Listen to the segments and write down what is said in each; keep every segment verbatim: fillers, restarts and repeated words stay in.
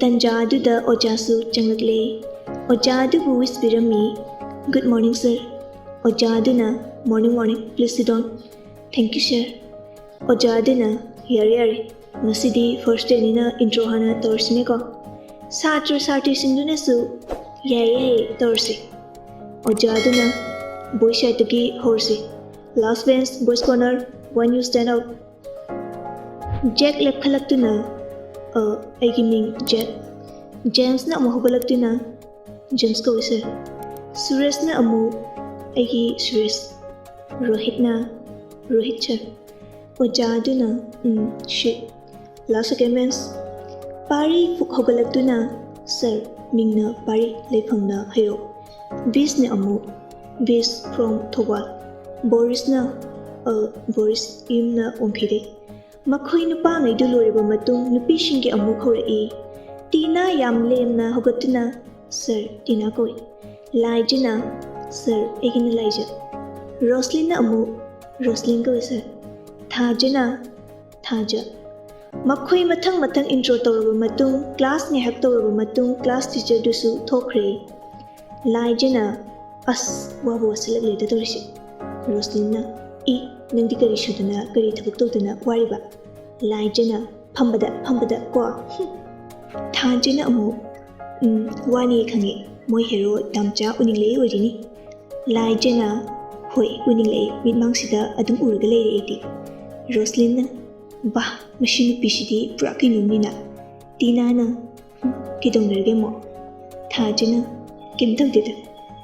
ꯇꯟꯖꯥ ꯑꯗꯨꯗ ꯑꯣꯖꯥꯁꯨ ꯆꯪꯂꯛꯂꯦ꯫ ꯑꯣꯖꯥ ꯑꯗꯨꯕꯨ wish ꯄꯤꯔꯝꯃꯤ꯫ "Good morning, sir." ꯑꯣꯖꯥ ꯑꯗꯨꯅ, "Morning, morning. Please sit down." "Thank you, sir." ꯑꯣꯖꯥ ꯑꯗꯨꯅ, "ꯌꯥꯔꯦ, ꯌꯥꯔꯦ, ꯉꯁꯤꯗꯤ first dayꯅꯤꯅ intro ꯍꯥꯟꯅ ꯇꯧꯔꯁꯤꯅꯦꯀꯣ?" ꯁꯥꯇ꯭ꯔ ꯁꯥꯇ꯭ꯔꯤꯁꯤꯡꯗꯨꯅꯁꯨ, "ꯌꯥꯏꯌꯦ, ꯌꯥꯏꯌꯦ, ꯇꯧꯔꯁꯤ꯫" ꯑꯣꯖꯥ ꯑꯗꯨꯅ, "Boy sideꯇꯒꯤ ꯍꯧꯔꯁꯤ꯫ Last bench, boys corner, one you stand out." ꯖꯦꯛ ꯂꯦꯞꯈꯠꯂꯛꯇꯨꯅ, "ꯑ, ꯑꯩꯒꯤ ꯃꯤꯡ ꯖꯦꯛ꯫" ꯖꯦꯝꯁꯅ ꯑꯃꯨꯛ ꯍꯧꯒꯠꯂꯛꯇꯨꯅ, "ꯖꯦꯝꯁ ꯀꯧꯏ, sir꯫" ꯁꯨꯔꯦꯁꯅ ꯑꯃꯨꯛ, "ꯑꯩꯒꯤ ꯁꯨꯔꯦꯁ꯫" ꯔꯣꯍꯤꯠꯅ, "ꯔꯣꯍꯤꯠ, sir꯫" ꯑꯣꯖꯥ ꯑꯗꯨꯅ, "ꯎꯝ, sit꯫ Last second bench." ꯄꯥꯔꯤ ꯐꯨꯛ ꯍꯧꯒꯠꯂꯛꯇꯨꯅ, "Sir, ꯃꯤꯡꯅ ꯄꯥꯔꯤ, ꯂꯩꯐꯝꯅ ꯍꯩꯔꯣꯛ꯫" ꯕꯤꯁꯅ ꯑꯃꯨꯛ, "ꯕꯤꯁ from ꯊꯧꯕꯥꯜ꯫" ꯕꯣꯔꯤꯁꯅ, "ꯑ, ꯕꯣꯔꯤꯁ, ꯌꯨꯝꯅ ꯋꯥꯡꯈꯩꯗꯩ꯫" ꯃꯈꯣꯏ ꯅꯨꯄꯥꯉꯩꯗꯨ ꯂꯣꯏꯔꯕ ꯃꯇꯨꯡ ꯅꯨꯄꯤꯁꯤꯡꯒꯤ ꯑꯃꯨꯛ ꯍꯧꯔꯛꯏ꯫ ꯇꯤꯅꯥ ꯌꯥꯝ ꯂꯦꯝꯅ ꯍꯧꯒꯠꯇꯨꯅ, "Sir, ꯇꯤꯅꯥ ꯀꯧꯏ꯫" ꯂꯥꯏꯖꯅ, "Sir, ꯑꯩꯒꯤꯅ ꯂꯥꯏꯖ꯫" ꯔꯣꯁꯂꯤꯟꯅ ꯑꯃꯨꯛ, "ꯔꯣꯁꯂꯤꯟ ꯀꯧꯏ, sir꯫" ꯊꯥꯖꯅ, "ꯊꯥꯖ꯫" ꯃꯈꯣꯏ ꯃꯊꯪ ꯃꯊꯪ intro ꯇꯧꯔꯕ ꯃꯇꯨꯡ, class ꯉꯥꯏꯍꯥꯛ ꯇꯧꯔꯕ ꯃꯇꯨꯡ, class teacherꯗꯨꯁꯨ ꯊꯣꯛꯈ꯭ꯔꯦ꯫ ꯂꯥꯏꯖꯅ, "ꯑꯁ, ꯋꯥꯕꯨ ꯋꯥꯁꯤꯜꯂꯛꯂꯦꯗ ꯇꯧꯔꯤꯁꯦ꯫" ꯔꯣꯁꯂꯤꯟꯅ, "ꯏ, ꯅꯪꯗꯤ ꯀꯔꯤ ꯁꯨꯗꯅ, ꯀꯔꯤ ꯊꯕꯛ ꯇꯧꯗꯅ ꯋꯥꯔꯤꯕ?" ꯂꯥꯏꯖꯅ, "ꯐꯝꯕꯗ, ꯐꯝꯕꯗ ꯀꯣ꯫" ꯍꯨꯝ꯫ ꯊꯥꯖꯅ ꯑꯃꯨꯛ, "ꯎꯝ, ꯋꯥꯅꯤ ꯈꯪꯉꯦ, ꯃꯣꯏ hero ꯇꯥꯝꯆꯥ ꯎꯅꯤꯡꯂꯛꯏ ꯑꯣꯏꯔꯤꯅꯤ꯫" ꯂꯥꯏꯖꯅ, "ꯍꯣꯏ, ꯎꯅꯤꯡꯂꯛꯏ, ꯃꯤꯠꯃꯥꯡꯁꯤꯗ ꯑꯗꯨꯝ ꯎꯔꯒ ꯂꯩꯔꯦ ꯑꯩꯗꯤ꯫" ꯔꯣꯁꯂꯤꯟꯅ, "ꯕꯥ, ꯃꯁꯤ ꯅꯨꯄꯤꯁꯤꯗꯤ ꯄꯨꯔꯥ ꯀꯩꯅꯣꯝꯅꯤꯅ꯫" ꯇꯤꯅꯥꯅ, "ꯍꯨꯝ, ꯀꯩꯗꯧꯅꯔꯒꯦ ꯑꯃꯨꯛ?" ꯊꯥꯖꯅ, "ꯀꯩꯝ ꯇꯧꯗꯦꯗ,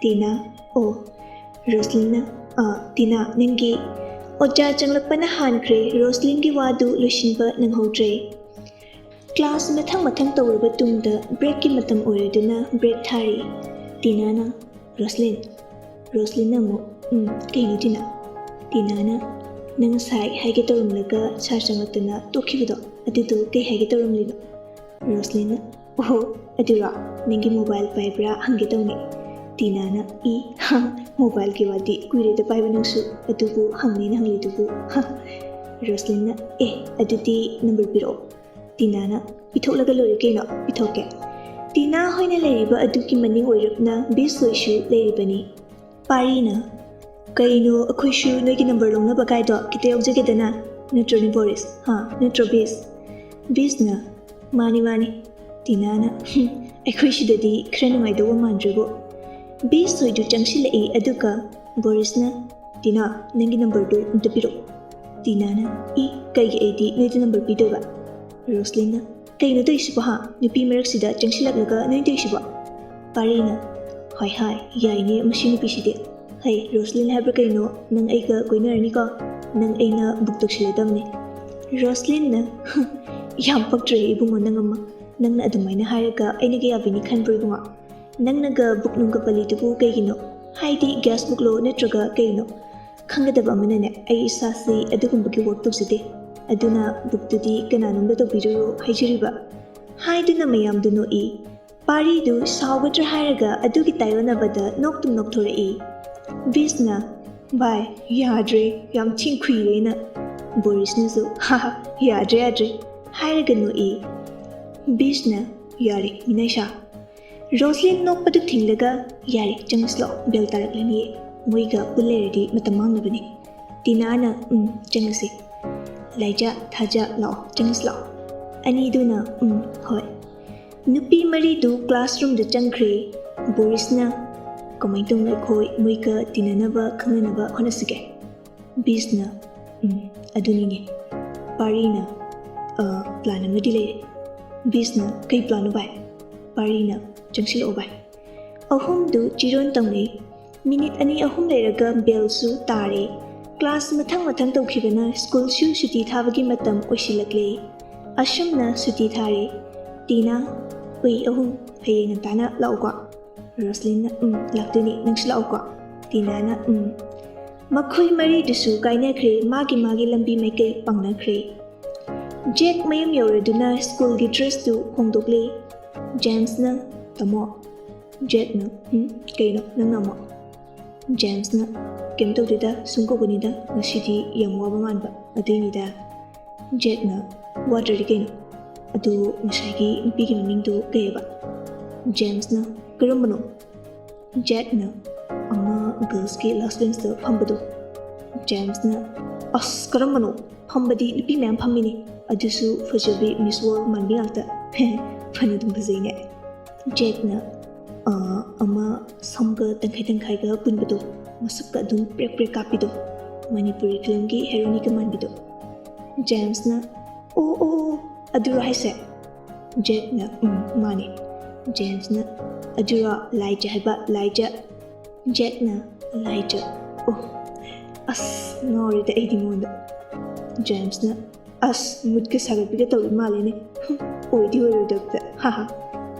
ꯇꯤꯅꯥ꯫" "ꯑꯣ꯫" ꯔꯣꯁꯂꯤꯟꯅ, "ꯑ, ꯇꯤꯅꯥ, ꯅꯪꯒꯤ꯫" ꯑꯣꯖꯥ ꯆꯪꯂꯛꯄꯅ ꯍꯥꯟꯈ꯭ꯔꯦ, ꯔꯣꯁꯂꯤꯟꯒꯤ ꯋꯥꯗꯨ ꯂꯣꯏꯁꯤꯟꯕ ꯅꯪꯍꯧꯗ꯭ꯔꯦ꯫ Class ꯃꯊꯪ ꯃꯊꯪ ꯇꯧꯔꯕ ꯇꯨꯡꯗ breakꯀꯤ ꯃꯇꯝ ꯑꯣꯏꯔꯗꯨꯅ break ꯊꯥꯔꯤ꯫ ꯇꯤꯅꯥꯅ, "ꯔꯣꯁꯂꯤꯟ꯫" ꯔꯣꯁꯂꯤꯟꯅ ꯑꯃꯨꯛ, "ꯎꯝ, ꯀꯩꯅꯣ ꯇꯤꯅꯥ?" ꯇꯤꯅꯥꯅ, "ꯅꯪ ꯉꯁꯥꯏ ꯍꯥꯏꯒꯦ ꯇꯧꯔꯝꯂꯒ sir ꯆꯪꯂꯛꯇꯅ ꯇꯣꯛꯈꯤꯕꯗꯣ, ꯑꯗꯨꯗꯣ ꯀꯩ ꯍꯥꯏꯒꯦ ꯇꯧꯔꯝꯂꯤꯅꯣ?" ꯔꯣꯁꯂꯤꯟꯅ, "ꯑꯣꯍꯣ, ꯑꯗꯨꯔꯣ? ꯅꯪꯒꯤ mobile ꯄꯥꯏꯕ꯭ꯔꯥ ꯍꯪꯒꯦ ꯇꯧꯅꯤ꯫" ꯇꯤꯅꯥꯅ, "ꯏ, ꯍꯥ, mobileꯒꯤ ꯋꯥꯗꯤ ꯀꯨꯏꯔꯦꯗ ꯄꯥꯏꯕ ꯅꯪꯁꯨ, ꯑꯗꯨꯕꯨ ꯍꯪꯅꯤꯅ ꯍꯪꯂꯤꯗꯨꯕꯨ, ꯍꯥ꯫" ꯔꯣꯁꯂꯤꯟꯅ, "ꯑꯦ, ꯑꯗꯨꯗꯤ number ꯄꯤꯔꯛꯑꯣ꯫" ꯇꯤꯅꯥꯅ, "ꯄꯤꯊꯣꯛꯂꯒ ꯂꯣꯏꯔꯦ ꯀꯩꯅꯣ, ꯄꯤꯊꯣꯛꯀꯦ꯫" ꯇꯤꯅꯥ ꯍꯣꯏꯅ ꯂꯩꯔꯤꯕ ꯑꯗꯨꯒꯤ ꯃꯅꯤꯡ ꯑꯣꯏꯔꯞꯅ ꯕꯤꯁ ꯍꯣꯏꯁꯨ ꯂꯩꯔꯤꯕꯅꯤ꯫ ꯄꯥꯔꯤꯅ, "ꯀꯩꯅꯣ, ꯑꯩꯈꯣꯏꯁꯨ ꯅꯣꯏꯒꯤ ꯅꯝꯕꯔ ꯂꯧꯅꯕ ꯀꯥꯏꯗꯣ ꯈꯤꯇ ꯌꯥꯎꯖꯒꯦꯗꯅ, ꯅꯠꯇ꯭ꯔꯣꯅꯦ ꯕꯣꯔꯤꯁ? ꯍꯥ, ꯅꯠꯇ꯭ꯔꯣ ꯕꯤꯁ?" ꯕꯤꯁꯅ, "ꯃꯥꯅꯤ, ꯃꯥꯅꯤ꯫" ꯇꯤꯅꯥꯅ, "ꯍꯨꯝ, ꯑꯩꯈꯣꯏ ꯁꯤꯗꯗꯤ ꯈꯔ ꯅꯨꯡꯉꯥꯏꯗꯧꯕ ꯃꯥꯟꯗ꯭ꯔꯦꯕꯣ꯫" ꯕꯤꯁ ꯍꯣꯏꯗꯨ ꯆꯪꯁꯤꯜꯂꯛꯏ, ꯑꯗꯨꯒ ꯕꯣꯔꯤꯁꯅ, "ꯇꯤꯅꯥ, ꯅꯪꯒꯤ ꯅꯝꯕꯔꯗꯨ ꯑꯝꯇ ꯄꯤꯔꯛꯎ꯫" ꯇꯤꯅꯥꯅ, "ꯏ, ꯀꯩꯒꯤ ꯑꯩꯗꯤ ꯅꯣꯏꯗ ꯅꯝꯕꯔ ꯄꯤꯗꯣꯏꯕ?" ꯔꯣꯁꯂꯤꯟꯅ, "ꯀꯩꯅꯣ ꯇꯧꯔꯤꯁꯤꯕꯣ ꯍꯥ? ꯅꯨꯄꯤ ꯃꯔꯛꯁꯤꯗ ꯆꯪꯁꯤꯜꯂꯛꯂꯒ ꯅꯣꯏ ꯇꯧꯔꯤꯁꯤꯕꯣ?" ꯄꯥꯔꯤꯅ, "ꯍꯣꯏ ꯍꯣꯏ, ꯌꯥꯏꯅꯦ ꯃꯁꯤ ꯅꯨꯄꯤꯁꯤꯗꯤ꯫ ꯍꯩ, ꯔꯣꯁꯂꯤꯟ ꯍꯥꯏꯕ꯭ꯔꯥ ꯀꯩꯅꯣ, ꯅꯪ ꯑꯩꯒ ꯀꯣꯏꯅꯔꯅꯤꯀꯣ? ꯅꯪ ꯑꯩꯅ ꯕꯨꯛ ꯇꯧꯁꯤꯜꯂꯗꯕꯅꯦ꯫" ꯔꯣꯁꯂꯤꯟꯅ, "ꯌꯥꯝ ꯄꯛꯇ꯭ꯔꯦ ꯏꯕꯨꯡꯉꯣ ꯅꯪ ꯑꯃ꯫ ꯅꯪꯅ ꯑꯗꯨꯃꯥꯏꯅ ꯍꯥꯏꯔꯒ ꯑꯩꯅꯒ ꯌꯥꯕꯤꯅꯤ ꯈꯟꯕ꯭ꯔꯣ ꯏꯕꯨꯡꯉꯣ? ꯅꯪꯅꯒ ꯕꯨꯛ ꯅꯨꯡꯒ ꯄꯜꯂꯤꯗꯨꯕꯨ ꯀꯩꯒꯤꯅꯣ? ꯍꯥꯏꯗꯤ ꯒꯦꯁ ꯕꯨꯛꯂꯣ ꯅꯠꯇ꯭ꯔꯒ ꯀꯩꯅꯣ? ꯈꯪꯒꯗꯕ ꯑꯃꯅꯅꯦ, ꯑꯩ ꯏꯁꯥꯁꯤ ꯑꯗꯨꯒꯨꯝꯕꯒꯤ ꯋꯥꯔꯛ ꯇꯧꯖꯗꯦ꯫ ꯑꯗꯨꯅ ꯕꯨꯛꯇꯨꯗꯤ ꯀꯅꯥꯅꯣꯝꯗ ꯇꯧꯕꯤꯔꯨꯔꯣ ꯍꯥꯏꯖꯔꯤꯕ꯫" ꯍꯥꯏꯗꯨꯅ ꯃꯌꯥꯝꯗꯨ ꯅꯣꯛꯏ꯫ ꯄꯥꯔꯤꯗꯨ ꯁꯥꯎꯒꯗ꯭ꯔꯥ ꯍꯥꯏꯔꯒ ꯑꯗꯨꯒꯤ ꯇꯥꯏꯑꯣꯟꯅꯕꯗ ꯅꯣꯛꯇꯨꯝ ꯅꯣꯛꯊꯣꯔꯛꯏ꯫ ꯕꯤꯁꯅ, "ꯚꯥꯏ, ꯌꯥꯗ꯭ꯔꯦ, ꯌꯥꯝ ꯊꯤꯅ ꯈꯨꯏꯔꯦꯅ꯫" ꯕꯣꯔꯤꯁꯅꯁꯨ, "ꯍꯥ ꯍꯥ, ꯌꯥꯗ꯭ꯔꯦ, ꯌꯥꯗ꯭ꯔꯦ" ꯍꯥꯏꯔꯒ ꯅꯣꯛꯏ꯫ ꯕꯤꯁꯅ, "ꯌꯥꯔꯦ, ꯃꯤꯅꯥꯏꯁꯥ꯫" ꯔꯣꯁꯂꯤꯟ ꯅꯣꯛꯄꯗꯨ ꯊꯤꯡꯂꯒ, "ꯌꯥꯔꯦ, ꯆꯪꯉꯁꯤ ꯂꯥꯛꯑꯣ, ꯕꯦꯜ ꯇꯥꯔꯛꯂꯅꯤꯌꯦ, ꯃꯣꯏꯒ ꯄꯨꯜ ꯂꯩꯔꯗꯤ ꯃꯇꯝ ꯃꯥꯡꯅꯕꯅꯤ꯫" ꯇꯤꯅꯥꯅ, "ꯎꯝ, ꯆꯪꯉꯁꯤ꯫ ꯂꯥꯏꯖꯥ, ꯊꯥꯖ, ꯂꯥꯛꯑꯣ, ꯆꯪꯉꯁꯤ ꯂꯥꯛꯑꯣ꯫" ꯑꯅꯤꯗꯨꯅ, "ꯎꯝ, ꯍꯣꯏ꯫" ꯅꯨꯄꯤ ꯃꯔꯤꯗꯨ ꯀ꯭ꯂꯥꯁꯔꯨꯝꯗ ꯆꯪꯈ꯭ꯔꯦ꯫ ꯕꯣꯔꯤꯁꯅ, "ꯀꯃꯥꯏꯅ ꯇꯧꯅ ꯑꯩꯈꯣꯏ ꯃꯣꯏꯒ ꯇꯤꯟꯅꯅꯕ ꯈꯪꯅꯅꯕ ꯍꯣꯠꯅꯁꯤꯒꯦ?" ꯕꯤꯁꯅ, "ꯎꯝ, ꯑꯗꯨꯅꯤꯅꯦ꯫" ꯄꯥꯔꯤꯅ, "ꯑ, ꯄ꯭ꯂꯥꯟ ꯑꯃꯗꯤ ꯂꯩꯔꯦ꯫" ꯕꯤꯁꯅ, "ꯀꯩ ꯄ꯭ꯂꯥꯟꯅꯣ ꯚꯥꯏ?" ꯄꯥꯔꯤꯅ, "ꯆꯪꯁꯤꯜꯂꯛꯑꯣ ꯚꯥꯏ꯫" ꯑꯍꯨꯝꯗꯨ ꯆꯤꯔꯣꯟ ꯇꯧꯅꯩ꯫ ꯃꯤꯅꯤꯠ ꯑꯅꯤ ꯑꯍꯨꯝ ꯂꯩꯔꯒ ꯕꯦꯜꯁꯨ ꯇꯥꯔꯦ꯫ ꯀ꯭ꯂꯥꯁ ꯃꯊꯪ ꯃꯊꯪ ꯇꯧꯈꯤꯕꯅ ꯁ꯭ꯀꯨꯜꯁꯨ ꯁꯨꯇꯤ ꯊꯥꯕꯒꯤ ꯃꯇꯝ ꯑꯣꯏꯁꯤꯜꯂꯛꯂꯦ꯫ ꯑꯁꯨꯝꯅ ꯁꯨꯇꯤ ꯊꯥꯔꯦ꯫ ꯇꯤꯅꯥ, "ꯎꯏ ꯑꯍꯨꯝ, ꯍꯌꯦꯡ ꯉꯟꯇꯥꯅ ꯂꯥꯛꯎꯀꯣ꯫" ꯔꯣꯁꯂꯤꯟꯅ, "ꯎꯝ, ꯂꯥꯛꯇꯣꯏꯅꯦ, ꯅꯪꯁꯨ ꯂꯥꯛꯎꯀꯣ꯫" ꯇꯤꯅꯥꯅ, "ꯎꯝ꯫" ꯃꯈꯣꯏ ꯃꯔꯤꯗꯨꯁꯨ ꯀꯥꯏꯅꯈ꯭ꯔꯦ, ꯃꯥꯒꯤ ꯃꯥꯒꯤ ꯂꯝꯕꯤ ꯃꯥꯏꯀꯩ ꯄꯥꯡꯅꯈ꯭ꯔꯦ꯫ ꯖꯦꯛ ꯃꯌꯨꯝ ꯌꯧꯔꯗꯨꯅ ꯁ꯭ꯀꯨꯜꯒꯤ ꯗ꯭ꯔꯦꯁꯇꯨ ꯍꯣꯡꯗꯣꯛꯂꯦ꯫ ꯖꯦꯝꯁꯅ, "ꯇꯥꯃꯣ꯫" ꯖꯦꯛꯅ, "ꯎꯝ, ꯀꯩꯅꯣ ꯅꯪꯅ ꯑꯃꯨꯛ?" ꯖꯦꯝꯁꯅ, "ꯀꯩꯝ ꯇꯧꯗꯦꯗ, ꯁꯨꯝ ꯀꯧꯕꯅꯤꯗ, ꯉꯁꯤꯗꯤ ꯌꯥꯝ ꯋꯥꯕ ꯃꯥꯟꯕ, ꯑꯗꯨꯏꯅꯤꯗ꯫" ꯖꯦꯛꯅ, "ꯋꯥꯗ꯭ꯔꯗꯤ ꯀꯩꯅꯣ?" ꯑꯗꯨ ꯉꯁꯥꯏꯒꯤ ꯅꯨꯄꯤꯒꯤ ꯃꯃꯤꯡꯗꯨ ꯀꯩꯑꯕ? ꯖꯦꯝꯁꯅ, "ꯀꯔꯝꯕꯅꯣ?" ꯖꯦꯛꯅ, "ꯑꯃ ꯒꯔꯜꯁꯀꯤ ꯂꯥꯁ ꯕꯦꯟꯁꯇ ꯐꯝꯕꯗꯣ꯫" ꯖꯦꯝꯁꯅ, "ꯑꯁ, ꯀꯔꯝꯕꯅꯣ? ꯐꯝꯕꯗꯤ ꯅꯨꯄꯤ ꯃꯌꯥꯝ ꯐꯝꯃꯤꯅꯦ, ꯑꯗꯨꯁꯨ ꯐꯖꯕꯤ, ꯃꯤꯁ ꯋꯥꯔꯜ ꯃꯥꯟꯕꯤ ꯉꯥꯛꯇ꯫ ꯐꯅ ꯑꯗꯨꯝ ꯐꯖꯩꯅꯦ꯫" ꯖꯦꯛꯅ, "ꯑꯥ, ꯑꯃ ꯁꯝꯒ ꯇꯪꯈꯥꯏ ꯇꯪꯈꯥꯏꯒ ꯄꯨꯟꯕꯗꯣ, ꯃꯁꯛꯀ ꯑꯗꯨꯝ ꯄ꯭ꯔꯦꯛ ꯄ꯭ꯔꯦꯛ ꯀꯥꯞꯄꯤꯗꯣ, ꯃꯅꯤꯄꯨꯔꯤ ꯐꯤꯂꯝꯒꯤ ꯍꯦꯔꯣꯅꯤꯒ ꯃꯥꯟꯕꯤꯗꯣ꯫" ꯖꯦꯝꯁꯅ, "ꯑꯣ, ꯑꯣ, ꯑꯣ, ꯑꯗꯨꯔꯣ ꯍꯥꯏꯁꯦ?" ꯖꯦꯛꯅ, "ꯎꯝ, ꯃꯥꯅꯦ꯫" ꯖꯦꯝꯁꯅ, "ꯑꯗꯨꯔꯣ ꯂꯥꯏꯖ ꯍꯥꯏꯕ, ꯂꯥꯏꯖ?" ꯖꯦꯛꯅ, "ꯂꯥꯏꯖ? ꯑꯣ, ꯑꯁ, ꯉꯥꯎꯔꯦꯗ ꯑꯩꯗꯤ ꯃꯉꯣꯟꯗ꯫" ꯖꯦꯝꯁꯅ, "ꯑꯁ, ꯃꯨꯠꯀ ꯁꯥꯒꯠꯄꯤꯒ ꯇꯧꯔꯤ ꯃꯥꯜꯂꯦꯅꯦ꯫ ꯍꯨꯝ, ꯑꯣꯏꯗꯤ ꯑꯣꯏꯔꯣꯏꯗꯕꯗ, ꯍꯥ ꯍꯥ꯫"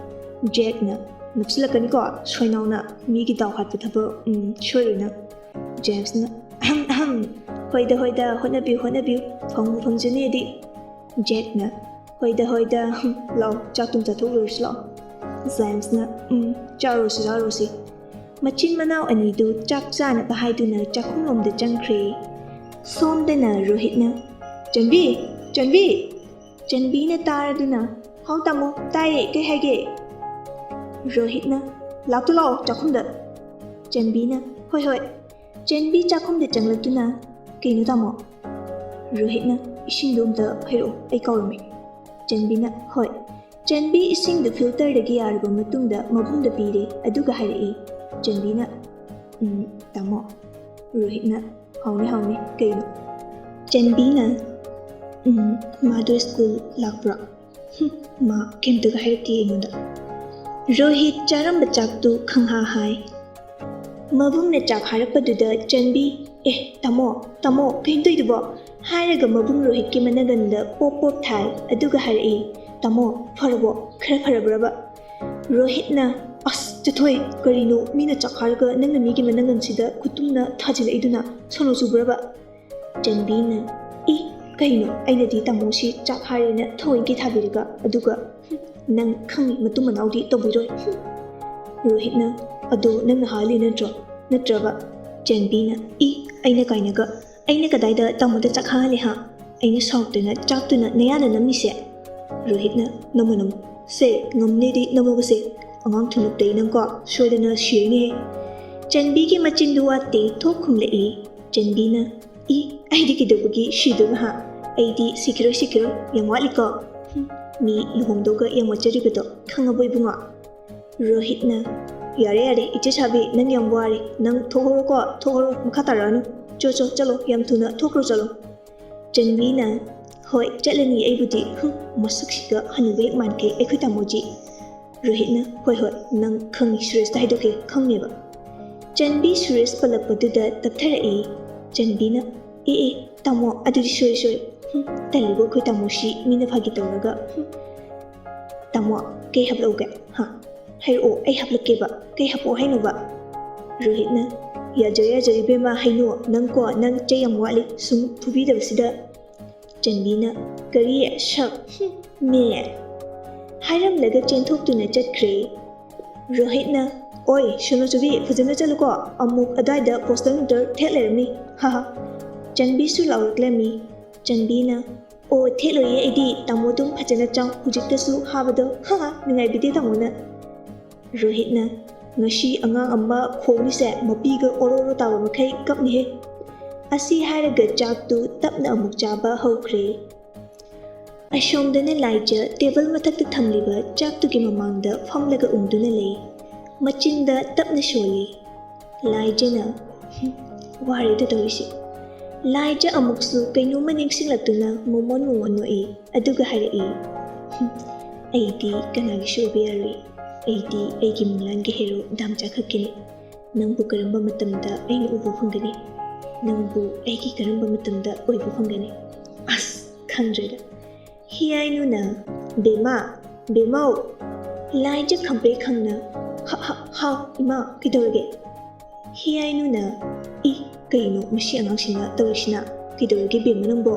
ꯖꯦꯛꯅ, "ꯅꯞꯁꯤꯜꯂꯛꯀꯅꯤꯀꯣ, ꯁꯣꯏꯅꯥꯎꯅ, ꯃꯤꯒꯤ ꯗꯥꯎ ꯍꯥꯠꯄ ꯊꯕꯛ, ꯎꯝ, ꯁꯣꯏꯔꯣꯏ ꯅꯪ꯫" ꯖꯦꯝꯁꯅ, "ꯑꯍꯝ, ꯑꯍꯝ, ꯍꯣꯏꯗ, ꯍꯣꯏꯗ, ꯍꯣꯠꯅꯕꯤꯌꯨ, ꯍꯣꯠꯅꯕꯤꯌꯨ, ꯐꯪꯕꯨ ꯐꯪꯖꯅꯤꯗꯤ꯫" ꯖꯦꯛꯅ, "ꯍꯣꯏꯗ, ꯍꯣꯏꯗ, ꯂꯥꯎ, ꯆꯥꯛꯇꯨꯝ ꯆꯥꯊꯣꯛꯂꯨꯔꯁꯤ ꯂꯥꯎ꯫" ꯖꯦꯝꯁꯅ, "ꯎꯝ, ꯆꯥꯔꯨꯔꯁꯤ, ꯆꯥꯔꯨꯔꯁꯤ꯫" ꯃꯆꯤꯟ ꯃꯅꯥꯎ ꯑꯅꯤꯗꯨ ꯆꯥꯛ ꯆꯥꯅꯕ ꯍꯥꯏꯗꯨꯅ ꯆꯥꯛꯈꯨꯝꯂꯣꯝꯗ ꯆꯪꯈ꯭ꯔꯦ꯫ ꯁꯣꯝꯗꯅ ꯔꯣꯍꯤꯠꯅ, "ꯆꯟꯕꯤ! ꯆꯟꯕꯤ!" ꯆꯟꯕꯤꯅ ꯇꯥꯔꯗꯨꯅ, "ꯍꯥꯎ ꯇꯥꯃꯣ, ꯇꯥꯏꯌꯦ, ꯀꯩ ꯍꯥꯏꯒꯦ?" ꯔꯣꯍꯤꯠꯅ, "ꯂꯥꯛꯇ ꯂꯥꯛꯑꯣ ꯆꯥꯛꯈꯨꯝꯗ꯫" ꯆꯟꯕꯤꯅ, "ꯍꯣꯏ, ꯍꯣꯏ꯫" ꯆꯟꯕꯤ ꯆꯥꯛꯈꯨꯝꯗ ꯆꯪꯂꯛꯇꯨꯅ, "ꯀꯩꯅꯣ ꯇꯥꯃꯣ?" ꯔꯣꯍꯤꯠꯅ, "ꯏꯁꯤꯡꯗꯣ ꯑꯝꯇ ꯍꯩꯔꯛꯑꯣ, ꯑꯩ ꯀꯥꯎꯔꯝꯃꯦ꯫" ꯆꯟꯕꯤꯅ, "ꯍꯣꯏ꯫" ꯆꯟꯕꯤ ꯏꯁꯤꯡꯗꯨ ꯐꯤꯜꯇꯔꯗꯒꯤ ꯌꯥꯔꯕ ꯃꯇꯨꯡꯗ ꯃꯕꯨꯡꯗ ꯄꯤꯔꯦ, ꯑꯗꯨꯒ ꯍꯥꯏꯔꯛꯏ꯫ ꯆꯟꯕꯤꯅ, "ꯎꯝ, ꯇꯥꯃꯣ꯫" ꯔꯣꯍꯤꯠꯅ, "ꯍꯥꯎꯅꯤ, ꯍꯥꯎꯅꯤ, ꯀꯩꯅꯣ?" ꯆꯟꯕꯤꯅ, "ꯎꯝ, ꯃꯥꯗꯣ ꯁ꯭ꯀꯨꯜ ꯂꯥꯛꯄ꯭ꯔꯣ?" "ꯍꯨꯝ, ꯃꯥ ꯀꯩꯝꯇꯒ ꯍꯥꯏꯔꯛꯇꯦ ꯑꯩꯉꯣꯟꯗ꯫" ꯔꯣꯍꯤꯠ ꯆꯥꯔꯝꯕ ꯆꯥꯛꯇꯨ ꯈꯪꯍꯥ ꯍꯥꯏ꯫ ꯃꯕꯨꯡꯅ ꯆꯥꯛ ꯍꯥꯏꯔꯛꯄꯗꯨꯗ ꯆꯟꯕꯤ, "ꯑꯦ, ꯇꯥꯃꯣ, ꯇꯥꯃꯣ, ꯀꯩꯅꯣ ꯇꯧꯏꯗꯨꯕꯣ?" ꯍꯥꯏꯔꯒ ꯃꯕꯨꯡ ꯔꯣꯍꯤꯠꯀꯤ ꯃꯅꯒꯟꯗ ꯄꯣꯞ ꯄꯣꯞ ꯊꯥꯏ, ꯑꯗꯨꯒ ꯍꯥꯏꯔꯛꯏ, "ꯇꯥꯃꯣ, ꯐꯔꯕꯣ? ꯈꯔ ꯐꯔꯕ꯭ꯔꯕ?" ꯔꯣꯍꯤꯠꯅ, "ꯑꯁ, ꯆꯠꯊꯣꯏ, ꯀꯔꯤꯅꯣ ꯃꯤꯅ ꯆꯥꯛ ꯍꯥꯏꯔꯒ ꯅꯪꯅ ꯃꯤꯒꯤ ꯃꯅꯒꯟꯁꯤꯗ ꯈꯨꯠꯇꯨꯝꯅ ꯊꯥꯖꯤꯜꯂꯛꯏꯗꯨꯅ? ꯁꯣꯅꯣ ꯆꯨꯕ꯭ꯔꯕ?" ꯆꯟꯕꯤꯅ, "ꯏ, ꯀꯩꯅꯣ, ꯑꯩꯅꯗꯤ ꯇꯥꯃꯣꯁꯤ ꯆꯥꯛ ꯍꯥꯏꯔꯦꯅ ꯊꯑꯣꯏꯀꯤ ꯊꯥꯕꯤꯔꯒ, ꯑꯗꯨꯒ, ꯍꯨꯝ, ꯅꯪ ꯈꯪꯉꯤ ꯃꯇꯨꯡ ꯃꯅꯥꯎꯗꯤ ꯇꯧꯕꯤꯔꯣꯏ, ꯍꯨꯝ꯫" ꯔꯣꯍꯤꯠꯅ, "ꯑꯗꯣ ꯅꯪꯅ ꯍꯥꯜꯂꯤ ꯅꯠꯇ꯭ꯔꯣ? ꯅꯠꯇ꯭ꯔꯕ?" ꯆꯟꯕꯤꯅ, "ꯏ, ꯑꯩꯅ ꯀꯥꯏꯅꯒ, ꯑꯩꯅ ꯀꯗꯥꯏꯗ ꯇꯥꯃꯣꯗ ꯆꯥꯛ ꯍꯥꯍꯜꯂꯦ ꯍꯥ? ꯑꯩꯅ ꯁꯥꯎꯔꯛꯇꯅ ꯆꯥꯛꯇꯨꯅ ꯅꯌꯥꯅ ꯅꯝꯃꯤꯁꯦ?" ꯔꯣꯍꯤꯠꯅ, "ꯅꯝꯃꯣ, ꯅꯝꯃꯣ꯫ ꯁꯦ, ꯉꯝꯅꯦꯗꯤ ꯅꯝꯃꯣꯕꯁꯦ꯫ ꯑꯉꯥꯡ ꯊꯨꯝꯂꯛꯇꯩ ꯅꯪꯀꯣ, ꯁꯣꯏꯗꯅ ꯁꯤꯔꯅꯤꯍꯦ"꯫ ꯆꯟꯕꯤꯒꯤ ꯃꯆꯤꯟꯗꯨ ꯋꯥꯠꯇꯦ ꯊꯣꯛ ꯈꯨꯝꯂꯛꯏ꯫ ꯆꯟꯕꯤꯅ, "ꯏ, ꯑꯩꯗꯤ ꯀꯩꯗꯧꯕꯒꯤ ꯁꯤꯗꯣꯏꯕ ꯍꯥ? ꯑꯩꯗꯤ ꯁꯤꯈꯤꯔꯣꯏ, ꯁꯤꯈꯤꯔꯣꯏ, ꯌꯥꯝ ꯋꯥꯠꯂꯤꯀꯣ꯫ ꯍꯨꯝ, ꯃꯤ ꯂꯨꯍꯣꯡꯗꯧꯒ ꯌꯥꯝ ꯋꯥꯠꯆꯔꯤꯕꯗꯣ ꯈꯪꯉꯕꯣ ꯏꯕꯨꯡꯉꯣ?" ꯔꯣꯍꯤꯠꯅ, "ꯌꯥꯔꯦ, ꯌꯥꯔꯦ, ꯏꯆꯦ ꯁꯥꯕꯤ, ꯅꯪ ꯌꯥꯝ ꯋꯥꯔꯦ꯫ ꯅꯪ ꯊꯣꯛꯍꯧꯔꯣꯀꯣ, ꯊꯣꯛꯍꯧꯔꯣ, ꯃꯈꯥ ꯇꯥꯔꯛꯑꯅꯨ꯫ ꯆꯣ, ꯆꯣ, ꯆꯠꯂꯣ, ꯌꯥꯝ ꯊꯨꯅ ꯊꯣꯛꯈ꯭ꯔꯣ, ꯆꯠꯂꯣ"꯫ ꯆꯟꯕꯤꯅ, "ꯍꯣꯏ, ꯆꯠꯂꯅꯤ ꯑꯩꯕꯨꯗꯤ"꯫ ꯍꯨꯝ, ꯃꯁꯛꯁꯤꯒ ꯍꯅꯨꯕ ꯍꯦꯛ ꯃꯥꯟꯈꯩ ꯑꯩꯈꯣꯏ ꯇꯥꯃꯣꯖꯤ꯫ ꯔꯣꯍꯤꯠꯅ, "ꯍꯣꯏ, ꯍꯣꯏ, ꯅꯪ ꯈꯪꯉꯤ, ꯁꯨꯔꯦꯁꯇ ꯍꯥꯏꯗꯣꯛꯀꯦ ꯈꯪꯉꯦꯕ"꯫ ꯆꯟꯕꯤ ꯁꯨꯔꯦꯁ ꯄꯜꯂꯛꯄꯗꯨꯗ ꯇꯞꯊꯔꯛꯏ꯫ ꯆꯟꯕꯤꯅ, "ꯑꯦ, ꯑꯦ, ꯇꯥꯃꯣ, ꯑꯗꯨꯗꯤ ꯁꯣꯏ, ꯁꯣꯏ꯫ ꯍꯨꯝ, ꯇꯜꯂꯤꯕꯣ ꯑꯩꯈꯣꯏ ꯇꯥꯃꯣꯁꯤ, ꯃꯤꯅ ꯐꯥꯒꯤ ꯇꯧꯔꯒ꯫ ꯍꯨꯝ, ꯇꯥꯃꯣ, ꯀꯩ ꯍꯥꯞꯂꯛꯎꯒꯦ? ꯍꯥ? ꯍꯥꯏꯔꯛꯑꯣ, ꯑꯩ ꯍꯥꯞꯂꯛꯀꯦꯕ꯫ ꯀꯩ ꯍꯥꯞꯄꯛꯑꯣ ꯍꯥꯏꯅꯣꯕ?" ꯔꯣꯍꯤꯠꯅ, "ꯌꯥꯖꯔꯦ, ꯌꯥꯖꯔꯦ ꯏꯕꯦꯝꯃ, ꯍꯩꯅꯨ, ꯅꯪꯀꯣ, ꯅꯪ ꯆꯩ ꯌꯥꯝ ꯋꯥꯠꯂꯤ, ꯁꯨꯝ ꯐꯨꯕꯤꯗꯕꯁꯤꯗ"꯫ ꯆꯟꯕꯤꯅ, "ꯀꯔꯤ? ꯁꯛ? ꯍꯨꯝ, ꯃꯦ!" ꯍꯥꯏꯔꯝꯂꯒ ꯆꯦꯟꯊꯣꯛꯇꯨꯅ ꯆꯠꯈ꯭ꯔꯦ꯫ ꯔꯣꯍꯤꯠꯅ, "ꯑꯣꯏ, ꯁꯣꯅꯣꯆꯨꯕꯤ, ꯐꯖꯅ ꯆꯠꯂꯨꯀꯣ, ꯑꯃꯨꯛ ꯑꯗꯥꯏꯗ ꯄꯣꯁꯇꯔ ꯅꯨꯡꯇꯔ ꯊꯦꯠ ꯂꯩꯔꯝꯅꯤ꯫ ꯍꯥꯍꯥ"꯫ ꯆꯟꯕꯤꯁꯨ ꯂꯥꯎꯔꯛꯂꯝꯃꯤ꯫ ꯆꯟꯕꯤꯅ, "ꯑꯣ, ꯊꯦꯠꯂꯣꯏꯌꯦ ꯑꯩꯗꯤ, ꯇꯥꯃꯣ ꯑꯗꯨꯝ ꯐꯖꯅ ꯆꯥꯎ, ꯍꯧꯖꯤꯛꯇꯁꯨ ꯍꯥꯕꯗꯣ, ꯍꯥꯍꯥ, ꯅꯨꯡꯉꯥꯏꯕꯤꯗꯦ ꯇꯥꯃꯣꯅ"꯫ ꯔꯣꯍꯤꯠꯅ, "ꯉꯁꯤ ꯑꯉꯥꯡ ꯑꯃ ꯈꯣꯡꯅꯤꯁꯦ, ꯃꯄꯤꯒ ꯑꯣꯔꯣ ꯑꯣꯔꯣ ꯇꯥꯕ ꯃꯈꯩ ꯀꯞꯅꯤꯍꯦ"꯫ ꯑꯁꯤ ꯍꯥꯏꯔꯒ ꯆꯥꯛꯇꯨ ꯇꯞꯅ ꯑꯃꯨꯛ ꯆꯥꯕ ꯍꯧꯈ꯭ꯔꯦ꯫ ꯑꯁꯣꯝꯗꯅ ꯂꯥꯏꯖ ꯇꯦꯕꯜ ꯃꯊꯛꯇ ꯊꯝꯂꯤꯕ ꯆꯥꯛꯇꯨꯒꯤ ꯃꯃꯥꯡꯗ ꯐꯝꯂꯒ ꯎꯪꯗꯨꯅ ꯂꯩ꯫ ꯃꯆꯤꯟꯗ ꯇꯞꯅ ꯁꯣꯜꯂꯤ꯫ ꯂꯥꯏꯖꯅ, "ꯍꯨꯝ, ꯋꯥꯔꯦꯗ ꯇꯧꯔꯤꯁꯤ"꯫ ꯂꯥꯏꯖ ꯑꯃꯨꯛꯁꯨ ꯀꯩꯅꯣꯝꯃ ꯅꯤꯡꯁꯤꯡꯂꯛꯇꯨꯅ ꯃꯣꯃꯣꯟ ꯃꯣꯃꯣꯟ ꯅꯣꯛꯏ, ꯑꯗꯨꯒ ꯍꯥꯏꯔꯛꯏ, "ꯍꯨꯝ, ꯑꯩꯗꯤ ꯀꯅꯥꯒꯤꯁꯨ ꯑꯣꯏꯕ ꯌꯥꯔꯣꯏ꯫ ꯑꯩꯗꯤ ꯑꯩꯒꯤ ꯃꯪꯂꯥꯟꯒꯤ ꯍꯦꯔꯣ ꯗꯥꯝꯆꯥ ꯈꯛꯀꯤꯅꯤ꯫ ꯅꯪꯕꯨ ꯀꯔꯝꯕ ꯃꯇꯝꯗ ꯑꯩꯅ ꯎꯕ ꯐꯪꯒꯅꯤ? ꯅꯪꯕꯨ ꯑꯩꯒꯤ ꯀꯔꯝꯕ ꯃꯇꯝꯗ ꯑꯣꯏꯕ ꯐꯪꯒꯅꯤ? ꯑꯁ, ꯈꯪꯗ꯭ꯔꯦꯗ"꯫ ꯍꯤꯌꯥꯏꯅꯨꯅ, "ꯕꯦꯝꯃ, ꯕꯦꯝꯃꯧ!" ꯂꯥꯏꯖ ꯈꯝꯄ꯭ꯔꯦꯛ ꯈꯪꯅ, "ꯍ, ꯍ, ꯍꯥꯎ, ꯏꯃꯥ, ꯀꯩꯗꯧꯔꯒꯦ?" ꯍꯤꯌꯥꯏꯅꯨꯅ, "ꯏ, ꯀꯩꯅꯣ ꯃꯁꯤ ꯑꯉꯥꯡꯁꯤꯅ ꯇꯧꯔꯤꯁꯤꯅ? ꯀꯩꯗꯧꯔꯒꯦ ꯕꯦꯝꯃ ꯅꯪꯕꯣ?"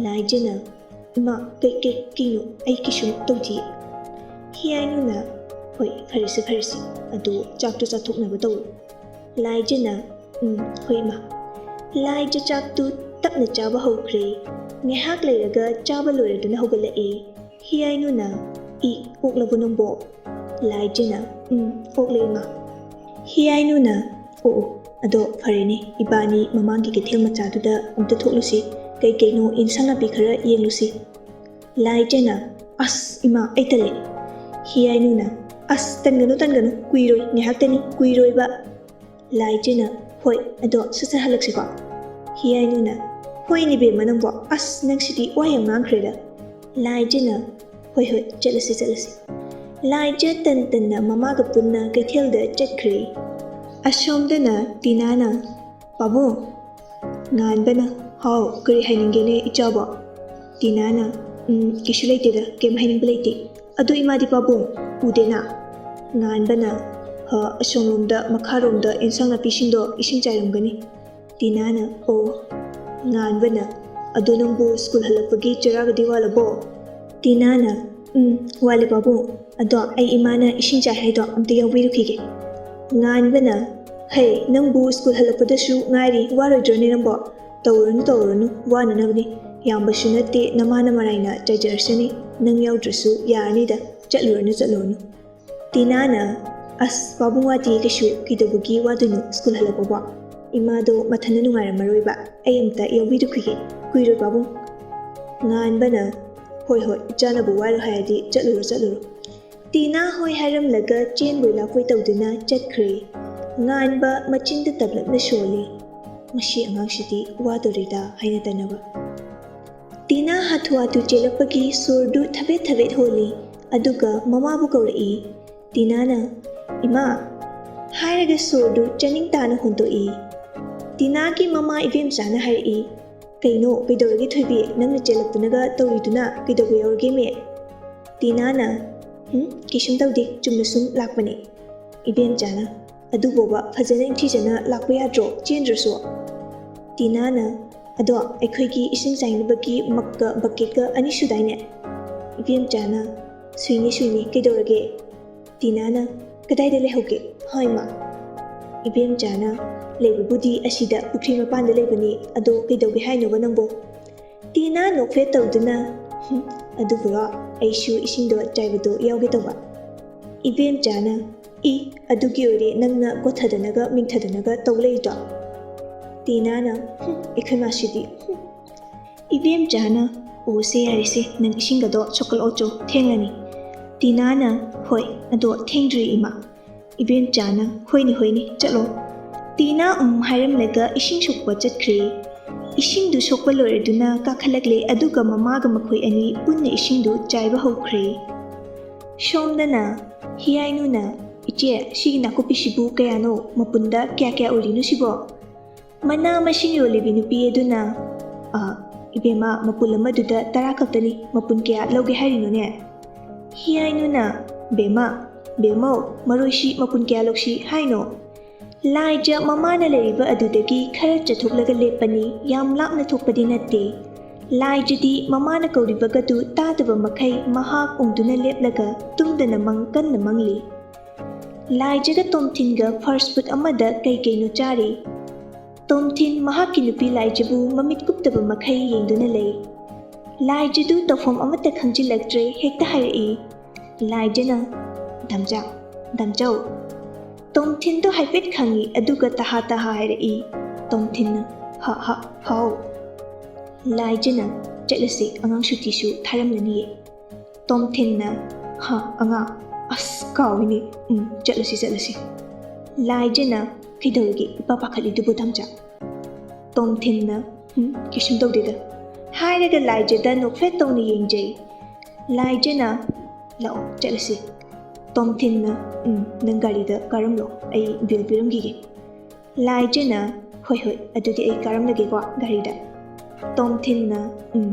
ꯂꯥꯏꯖꯅ, "ꯏꯃꯥ, ꯀꯩ, ꯀꯩ, ꯀꯩꯅꯣ? ꯑꯩ ꯀꯩꯁꯨꯝ ꯇꯧꯗꯤꯌꯦ"꯫ ꯍꯤꯌꯥꯏꯅꯨꯅ, "ꯍꯣꯏ, ꯐꯔꯦꯁꯦ, ꯐꯔꯦꯁꯦ꯫ ꯑꯗꯣ ꯆꯥꯛꯇꯣ ꯆꯥꯊꯣꯛꯅꯕ ꯇꯧꯔꯣ"꯫ ꯂꯥꯏꯖꯅ, "ꯎꯝ, ꯍꯣꯏ, ꯏꯃꯥ"꯫ ꯂꯥꯏꯖ ꯆꯥꯛꯇꯨ ꯇꯞꯅ ꯆꯥꯕ ꯍꯧꯈ꯭ꯔꯦ꯫ ꯉꯥꯏꯍꯥꯛ ꯂꯩꯔꯒ ꯆꯥꯕ ꯂꯣꯏꯔꯗꯨꯅ ꯍꯧꯒꯠꯂꯛꯑꯦ꯫ ꯍꯤꯌꯥꯏꯅꯨꯅ, "ꯏ, ꯑꯣꯛꯂꯕꯣ ꯅꯪꯕꯣ?" ꯂꯥꯏꯖꯅ, "ꯎꯝ, ꯑꯣꯛꯂꯦ ꯏꯃꯥ꯫" ꯍꯤꯌꯥꯏꯅꯨꯅ, "ꯑꯣ, ꯑꯣ, ꯑꯗꯣ ꯐꯔꯦꯅꯦ, ꯏꯕꯥꯅꯤ ꯃꯃꯥꯡꯒꯤ ꯀꯩꯊꯦꯜ ꯃꯆꯥꯗꯨꯗ ꯑꯝꯇ ꯊꯣꯛꯂꯨꯁꯤ, ꯀꯩ ꯀꯩꯅꯣ ꯏꯟꯁꯥꯡ ꯅꯥꯄꯤ ꯈꯔ ꯌꯦꯡꯂꯨꯁꯤ꯫" ꯂꯥꯏꯖꯅ, "ꯑꯁ ꯏꯃꯥ, ꯑꯩ ꯇꯜꯂꯦ꯫" ꯍꯤꯌꯥꯏꯅꯨꯅ, "ꯑꯁ, ꯇꯟꯒꯅꯨ, ꯇꯟꯒꯅꯨ, ꯀꯨꯏꯔꯣꯏ, ꯉꯥꯏꯍꯥꯛꯇꯅꯤ, ꯀꯨꯏꯔꯣꯏꯕ꯫" ꯂꯥꯏꯖꯅ, "ꯍꯣꯏ, ꯑꯗꯣ ꯁꯠ ꯁꯠ ꯍꯜꯂꯛꯁꯤꯀꯣ꯫" ꯍꯤꯌꯥꯏꯅꯨꯅ, "ꯍꯣꯏꯅꯦ ꯕꯦꯝꯃ ꯅꯪꯕꯣ, ꯑꯁ ꯅꯪꯁꯤꯗꯤ ꯋꯥ ꯌꯥꯝ ꯉꯥꯡꯈ꯭ꯔꯦꯗ꯫" ꯂꯥꯏꯖꯅ, "ꯍꯣꯏ ꯍꯣꯏ, ꯆꯠꯂꯁꯤ ꯆꯠꯂꯁꯤ꯫" ꯂꯥꯏꯖ ꯇꯟ ꯇꯟꯅ ꯃꯃꯥꯒ ꯄꯨꯟꯅ ꯀꯩꯊꯦꯜꯗ ꯆꯠꯈ꯭ꯔꯦ꯫ ꯑꯁꯣꯝꯗꯅ ꯇꯤꯅꯥꯅ, "ꯄꯥꯕꯨꯡ꯫" ꯉꯥꯟꯕꯅ, "ꯍꯥꯎ, ꯀꯔꯤ ꯍꯥꯏꯅꯤꯡꯒꯦꯅꯦ ꯏꯆꯥꯕꯣ?" ꯇꯤꯅꯥꯅ, "ꯎꯝ, ꯀꯩꯁꯨ ꯂꯩꯇꯦꯗ, ꯀꯩꯝ ꯍꯥꯏꯅꯤꯡꯕ ꯂꯩꯇꯦ꯫ ꯑꯗꯨ ꯏꯃꯥꯗꯤ ꯄꯥꯕꯨꯡ ꯎꯗꯦꯅ?" ꯉꯥꯟꯕꯅ, "ꯍ, ꯑꯁꯣꯝꯂꯣꯝꯗ, ꯃꯈꯥꯔꯣꯝꯗ ꯏꯟꯁꯥꯡ ꯅꯥꯄꯤꯁꯤꯡꯗꯣ ꯏꯁꯤꯡ ꯆꯥꯏꯔꯝꯒꯅꯤ꯫" ꯇꯤꯅꯥꯅ, "ꯑꯣ꯫" ꯉꯥꯟꯕꯅ, "ꯑꯗꯣ ꯅꯪꯕꯨ ꯁ꯭ꯀꯨꯜ ꯍꯜꯂꯛꯄꯒꯤ ꯆꯔꯥꯒꯗꯤ ꯋꯥꯠꯂꯕꯣ?" ꯇꯤꯅꯥꯅ, "ꯎꯝ, ꯋꯥꯠꯂꯦ ꯄꯥꯕꯨꯡ꯫ ꯑꯗꯣ ꯑꯩ ꯏꯃꯥꯅ ꯏꯁꯤꯡ ꯆꯥꯏ ꯍꯥꯏꯗꯣ ꯑꯝꯇ ꯌꯥꯎꯕꯤꯔꯨꯈꯤꯒꯦ꯫" ꯉꯥꯟꯕꯅ, "ꯍꯩ, ꯅꯪꯕꯨ ꯁ꯭ꯀꯨꯜ ꯍꯜꯂꯛꯄꯗꯁꯨ ꯉꯥꯏꯔꯤ, ꯋꯥꯔꯣꯏꯗ꯭ꯔꯣꯅꯦ ꯅꯪꯕꯣ? ꯇꯧꯔꯨꯔꯅꯨ, ꯇꯧꯔꯨꯔꯅꯨ, ꯋꯥꯅꯅꯕꯅꯤ꯫ ꯌꯥꯝꯕꯁꯨ ꯅꯠꯇꯦ, ꯅꯃꯥꯅ ꯃꯔꯥꯏꯅ ꯆꯥꯏꯖꯔꯁꯅꯤ, ꯅꯪ ꯌꯥꯎꯗ꯭ꯔꯁꯨ ꯌꯥꯔꯅꯤꯗ, ꯆꯠꯂꯨꯔꯅꯨ, ꯆꯠꯂꯨꯔꯅꯨ꯫" ꯇꯤꯅꯥꯅ, "ꯑꯁ, ꯄꯥꯕꯨꯡ ꯋꯥꯗꯤ ꯀꯩꯁꯨ ꯀꯩꯗꯧꯕꯒꯤ ꯋꯥꯗꯣꯏꯅꯣ ꯁ꯭ꯀꯨꯜ ꯍꯜꯂꯛꯄꯕꯣ? ꯏꯃꯥꯗꯣ ꯃꯊꯟꯇ ꯅꯨꯡꯉꯥꯏꯔꯝꯃꯔꯣꯏꯕ, ꯑꯩ ꯑꯝꯇ ꯌꯥꯎꯕꯤꯔꯨꯈꯤꯒꯦ, ꯀꯨꯏꯔꯣꯏ ꯄꯥꯕꯨꯡ꯫" ꯉꯥꯟꯕꯅ, "ꯍꯣꯏ, ꯍꯣꯏ, ꯏꯆꯥꯅꯕꯨ ꯋꯥꯔꯣꯏ ꯍꯥꯏꯔꯗꯤ ꯆꯠꯂꯨꯔꯣ, ꯆꯠꯂꯨꯔꯣ꯫" ꯇꯤꯅꯥ ꯍꯣꯏ ꯍꯥꯏꯔꯝꯂꯒ ꯆꯦꯟꯕꯣꯏ ꯂꯥꯛꯄꯣꯏ ꯇꯧꯗꯨꯅ ꯆꯠꯈ꯭ꯔꯦ꯫ ꯉꯥꯟꯕ ꯃꯆꯤꯟꯗ ꯇꯞꯂꯞꯅ ꯁꯣꯜꯂꯤ, "ꯃꯁꯤ ꯑꯉꯥꯡꯁꯤꯗꯤ ꯋꯥꯗꯣꯔꯤꯗ" ꯍꯥꯏꯅ ꯇꯅꯕ꯫ ꯇꯤꯅꯥ ꯍꯥꯊꯨ ꯍꯥꯊꯨ ꯆꯦꯜꯂꯛꯄꯒꯤ ꯁꯣꯔꯗꯨ ꯊꯕꯦꯠ ꯊꯕꯦꯠ ꯍꯣꯜꯂꯤ, ꯑꯗꯨꯒ ꯃꯃꯥꯕꯨ ꯀꯧꯔꯛꯏ꯫ ꯇꯤꯅꯥꯅ, "ꯏꯃꯥ" ꯍꯥꯏꯔꯒ ꯁꯣꯔꯗꯨ ꯆꯥꯅꯤꯡ ꯇꯥꯅ ꯍꯣꯟꯗꯣꯛꯏ꯫ ꯇꯤꯅꯥꯒꯤ ꯃꯃꯥ ꯏꯕꯦꯝꯆꯥꯅ ꯍꯥꯏꯔꯛꯏ, "ꯀꯩꯅꯣ, ꯀꯩꯗꯧꯔꯒꯦ ꯊꯣꯏꯕꯤ? ꯅꯪꯅ ꯆꯦꯜꯂꯛꯇꯅꯒ ꯇꯧꯔꯤꯗꯨꯅ ꯀꯩꯗꯧꯕ ꯌꯥꯎꯔꯒꯦꯃꯦ?" ꯇꯤꯅꯥꯅ, "ꯍꯨꯝ, ꯀꯩꯁꯨꯝ ꯇꯧꯗꯦ, ꯆꯨꯝꯅ ꯁꯨꯝ ꯂꯥꯛꯄꯅꯦ꯫" ꯏꯕꯦꯝꯆꯥꯅ, "ꯑꯗꯨꯕꯣꯕ ꯐꯖꯅ ꯏꯪꯊꯤꯖꯅ ꯂꯥꯛꯄ ꯌꯥꯗ꯭ꯔꯣ, ꯆꯦꯟꯗ꯭ꯔꯁꯨ?" ꯇꯤꯅꯥꯅ, "ꯑꯗꯣ ꯑꯩꯈꯣꯏꯒꯤ ꯏꯁꯤꯡ ꯆꯥꯏꯅꯕꯒꯤ ꯃꯛꯀ ꯕꯛꯀꯦꯠꯀ ꯑꯅꯤ ꯁꯨꯗꯥꯏꯅꯦ?" ꯏꯕꯦꯝꯆꯥꯅ, "ꯁꯨꯏꯅꯦ, ꯁꯨꯏꯅꯦ, ꯀꯩꯗꯧꯔꯒꯦ?" ꯇꯤꯅꯥꯅ, "ꯀꯗꯥꯏꯗ ꯂꯩꯍꯧꯒꯦ? ꯍꯥꯏꯃ!" ꯏꯕꯦꯝꯆꯥꯅ, "ꯂꯩꯕꯕꯨꯗꯤ ꯑꯁꯤꯗ ꯄꯨꯈ꯭ꯔꯤ ꯃꯄꯥꯟꯗ ꯂꯩꯕꯅꯤ, ꯑꯗꯣ ꯀꯩꯗꯧꯒꯦ ꯍꯥꯏꯅꯣꯕ ꯅꯪꯕꯣ?" ꯇꯤꯅꯥ ꯅꯣꯛꯐꯦꯠ ꯇꯧꯗꯨꯅ, "ꯍꯨꯝ, ꯑꯗꯨꯕꯨꯔꯣ, ꯑꯩꯁꯨ ꯏꯁꯤꯡꯗꯣ ꯆꯥꯏꯕꯗꯣ ꯌꯥꯎꯒꯦ ꯇꯧꯕ꯫" ꯏꯕꯦꯝꯆꯥꯅ, "ꯏ, ꯑꯗꯨꯒꯤ ꯑꯣꯏꯔꯦ ꯅꯪꯅ ꯀꯣꯊꯗꯅꯒ ꯃꯤꯡꯊꯗꯅꯒ ꯇꯧ ꯂꯩꯗꯣ?" ꯇꯤꯅꯥꯅ, "ꯍꯨꯝ, ꯑꯩꯈꯣꯏ ꯃꯥꯁꯤꯗꯤ, ꯍꯨꯝ꯫" ꯏꯕꯦꯝꯆꯥꯅ, "ꯑꯣ, ꯁꯦ ꯌꯥꯔꯦꯁꯦ, ꯅꯪ ꯏꯁꯤꯡꯒꯗꯣ ꯁꯣꯛꯀꯠꯂꯛꯑꯣ ꯆꯣ, ꯊꯦꯡꯂꯅꯤ꯫" ꯇꯤꯅꯥꯅ, "ꯍꯣꯏ, ꯑꯗꯣ ꯊꯦꯡꯗ꯭ꯔꯤ ꯏꯃꯥ꯫" ꯏꯕꯦꯝꯆꯥꯅ, "ꯍꯣꯏꯅꯦ, ꯍꯣꯏꯅꯦ, ꯆꯠꯂꯣ꯫" ꯇꯤꯅꯥ ꯎꯝ ꯍꯥꯏꯔꯝꯂꯒ ꯏꯁꯤꯡ ꯁꯣꯛꯄ ꯆꯠꯈ꯭ꯔꯦ꯫ ꯏꯁꯤꯡꯗꯨ ꯁꯣꯛꯄ ꯂꯣꯏꯔꯗꯨꯅ ꯀꯥꯈꯠꯂꯛꯂꯦ, ꯑꯗꯨꯒ ꯃꯃꯥꯒ ꯃꯈꯣꯏ ꯑꯅꯤ ꯄꯨꯟꯅ ꯏꯁꯤꯡꯗꯨ ꯆꯥꯏꯕ ꯍꯧꯈ꯭ꯔꯦ꯫ ꯁꯣꯝꯗꯅ ꯍꯤꯌꯥꯏꯅꯨꯅ, "ꯏꯆꯦ, ꯁꯤꯒꯤ ꯅꯥꯀꯨꯞꯄꯤꯁꯤꯕꯨ ꯀꯌꯥꯅꯣ? ꯃꯄꯨꯟꯗ ꯀꯌꯥ ꯀꯌꯥ ꯑꯣꯏꯔꯤꯅꯣ ꯁꯤꯕꯣ?" ꯃꯅꯥ ꯃꯁꯤꯡ ꯌꯣꯜꯂꯤꯕꯤ ꯅꯨꯄꯤ ꯑꯗꯨꯅ, "ꯑ, ꯏꯕꯦꯝꯃ, ꯃꯄꯨꯟ ꯑꯃꯗꯨꯗ ꯇꯔꯥ ꯈꯛꯇꯅꯤ, ꯃꯄꯨꯟ ꯀꯌꯥ ꯂꯧꯒꯦ ꯍꯥꯏꯔꯤꯅꯣꯅꯦ?" ꯍꯤꯌꯥꯏꯅꯨꯅ, "ꯕꯦꯝꯃ, ꯕꯦꯝꯃꯧ, ꯃꯔꯣꯏꯁꯤ ꯃꯄꯨꯟ ꯀꯌꯥ ꯂꯧꯁꯤ ꯍꯥꯏꯅꯣ?" ꯂꯥꯏꯖ ꯃꯃꯥꯅ ꯂꯩꯔꯤꯕ ꯑꯗꯨꯗꯒꯤ ꯈꯔ ꯆꯠꯊꯣꯛꯂꯒ ꯂꯦꯞꯄꯅꯤ, ꯌꯥꯝ ꯂꯥꯞꯅ ꯊꯣꯛꯄꯗꯤ ꯅꯠꯇꯦ꯫ ꯂꯥꯏꯖꯗꯤ ꯃꯃꯥꯅ ꯀꯧꯔꯤꯕꯒꯗꯨ ꯇꯥꯗꯕ ꯃꯈꯩ ꯃꯍꯥꯛ ꯎꯪꯗꯨꯅ ꯂꯦꯞꯂꯒ ꯇꯨꯝꯗꯅ ꯃꯪ ꯀꯟꯅ ꯃꯪꯂꯤ꯫ ꯂꯥꯏꯖꯒ ꯇꯣꯝꯊꯤꯟꯒ ꯐꯥꯁ꯭ꯠ ꯐꯨꯗ ꯑꯃꯗ ꯀꯩ ꯀꯩꯅꯣ ꯆꯥꯔꯤ꯫ ꯇꯣꯝꯊꯤꯟ ꯃꯍꯥꯛꯀꯤ ꯅꯨꯄꯤ ꯂꯥꯏꯖꯕꯨ ꯃꯃꯤꯠ ꯀꯨꯞꯇꯕ ꯃꯈꯩ ꯌꯦꯡꯗꯨꯅ ꯂꯩ꯫ ꯂꯥꯏꯖꯗꯨ ꯇꯧꯐꯝ ꯑꯃꯠꯇ ꯈꯪꯖꯤꯜꯂꯛꯇ꯭ꯔꯦ, ꯍꯦꯛꯇ ꯍꯥꯏꯔꯛꯏ꯫ ꯂꯥꯏꯖꯅ, "ꯗꯥꯝꯆꯥ, ꯗꯥꯝꯆꯧ꯫" ꯇꯣꯝꯊꯤꯟꯗꯨ ꯍꯥꯏꯐꯦꯠ ꯈꯪꯏ, ꯑꯗꯨꯒ ꯇꯍꯥ ꯇꯍꯥ ꯍꯥꯏꯔꯛꯏ꯫ ꯇꯣꯝꯊꯤꯟꯅ, "ꯍ, ꯍ, ꯍꯥꯎ꯫" ꯂꯥꯏꯖꯅ, "ꯆꯠꯂꯁꯤ, ꯑꯉꯥꯡ ꯁꯨꯇꯤꯁꯨ ꯊꯥꯔꯝꯂꯅꯤꯌꯦ꯫" ꯇꯣꯝꯊꯤꯟꯅ, "ꯍ, ꯑꯉꯥꯡ, ꯑꯁ, ꯀꯥꯎꯏꯅꯦ꯫ ꯎꯝ, ꯆꯠꯂꯁꯤ, ꯆꯠꯂꯁꯤ꯫" ꯂꯥꯏꯖꯅ, "ꯀꯩꯗꯧꯔꯒꯦ ꯏꯄꯥ ꯄꯥꯈꯠꯂꯤꯗꯨꯕꯨ, ꯗꯥꯝꯆꯥ?" ꯇꯣꯝꯊꯤꯟꯅ, "ꯎꯝ, ꯀꯩꯁꯨꯝ ꯇꯧꯗꯦꯗ꯫" ꯍꯥꯏꯔꯒ ꯂꯥꯏꯖꯗ ꯅꯣꯛꯐꯦꯠ ꯇꯧꯅ ꯌꯦꯡꯖꯩ꯫ ꯂꯥꯏꯖꯅ, "ꯂꯥꯛꯑꯣ, ꯆꯠꯂꯁꯤ꯫" ꯇꯣꯝꯊꯤꯟꯅ, "ꯎꯝ, ꯅꯪ ꯒꯥꯔꯤꯗ ꯀꯥꯔꯝꯂꯣ, ꯑꯩ ꯕꯤꯜ ꯄꯤꯔꯝꯈꯤꯒꯦ꯫" ꯂꯥꯏꯖꯅ, "ꯍꯣꯏ, ꯍꯣꯏ, ꯑꯗꯨꯗꯤ ꯑꯩ ꯀꯥꯔꯝꯂꯒꯦꯀꯣ ꯒꯥꯔꯤꯗ꯫" ꯇꯣꯝꯊꯤꯟꯅ, "ꯎꯝ꯫"